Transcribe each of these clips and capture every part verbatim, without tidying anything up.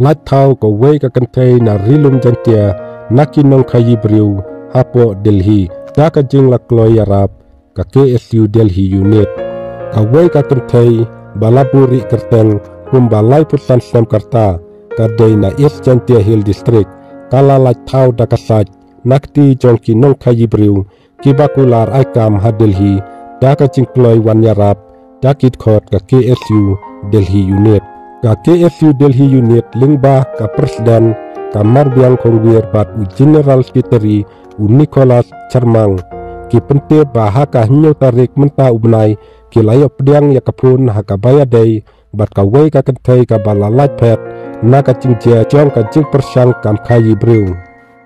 Lait thaw kawei ka kynthei na Ri Lum Jaintia na ki nongkhaii briew hapoh Delhi da ka jingla kloi ïarap ka K S U Delhi Unit. Kawei ka kynthei ba la buhrieh kyrteng kumba laiphew san snem ka rta, ka dei na East Jaintia Hills District, ka la lait thaw da ka sait na kti jong ki nongkhaii briew kiba kular ai kam ha Delhi da ka jingkloi wan ïarap da ki dkhot ka K S U Delhi Unit. Ka K S U Delhi Unit lyngba ka President, ka Marbiang Khongwir bad u General Secretary, u Nicholas Charmang, ki pyntip ba ha ka hynñiew tarik mynta u bnai ki la ïoh pdiang ïa ka phone ha kaba ïadei bad kawei ka kynthei kaba la lait phet na ka jingjia jong ka jingpyrshang kam khaii briew.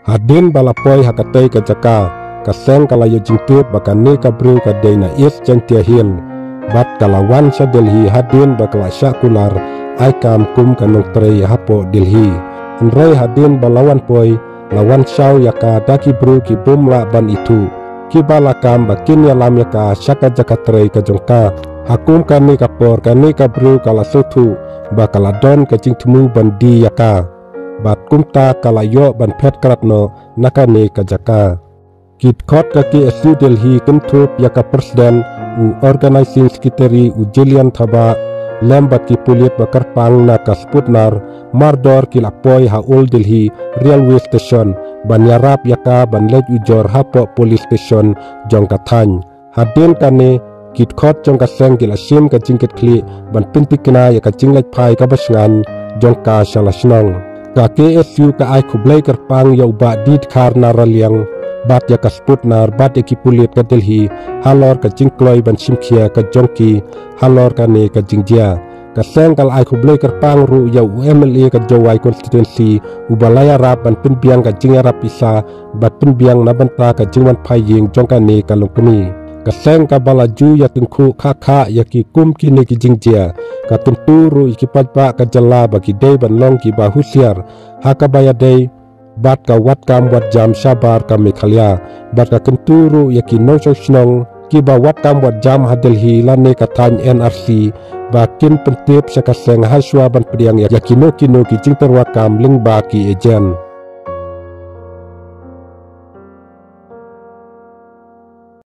Hadien ba la poi ha katei ka jaka, ka seng ka la ïoh jingtip ba kane ka briew ka dei na East Jaintia Hills bad ka la wan sha Delhi hadien ba ka la shah kular ai kam kum ka nongtrei hapoh Delhi. Hynrei hadien ba la wan poi, la wan shaw ïa ka da ki briew ki bym lah ban ithuh, kiba la kam ba kin ïalam ïa ka sha ka jaka trei ka jong ka. Ha kum kane ka por kane ka briew ka la sngewthuh ba ka la don ka jingthmu ban die ïa ka, bad kumta ka la ïoh ban phet krad noh na kane ka jaka. Ki dkhot ka K S U Delhi kynthup ïa ka President, u Organizing Secretary u Jillian Thabah, lem bad ki pulit ba kyrpang na ka Spooner, mardor ki la poi ha Old Delhi Railway Station ban ïarap ïa ka ban leit ujor hapoh Police Station jong ka thaiñ. Hadien kane, ki dkhot jong ka seng ki la shim ka jingkitkhlieh ban pyntikna ïa ka jingleit phai kaba shngaiñ jong ka sha la shnong. Ka K S U ka ai khublei kyrpang ïa u Bah D Dkhar na Raliang bad ïa ka Spooner bad ïa ki pulit ka Delhi halor ka jingkloi ban shim khia ka jong ki halor kane ka jingjia. Ka seng ka la ai khublei kyrpang ruh ïa u M L A ka Jowai Constituency, uba la ïarap ban pynbiang ka jingïarap pisa bad pynbiang na bynta ka jingwan phai ïing jong kane ka longkmie. Ka seng kaba la ju ïa tyngkhuh khah khah ïa ki kum kine ki jingjia, ka kyntu ruh ïa ki paidbah ka jylla ba ki dei ban long kiba husiar ha kaba ïadei bad ka wat kam wat jam shabar ka Meghalaya, bad ka kyntu ruh ïa ki nongshong shnong kiba wat kam wat jam ha Delhi lane ka thaiñ N R C ba kin pyntip sha ka seng ha shuwa ban pdiang ïa kino kino ki jingtyrwa kam lyngba ki agent.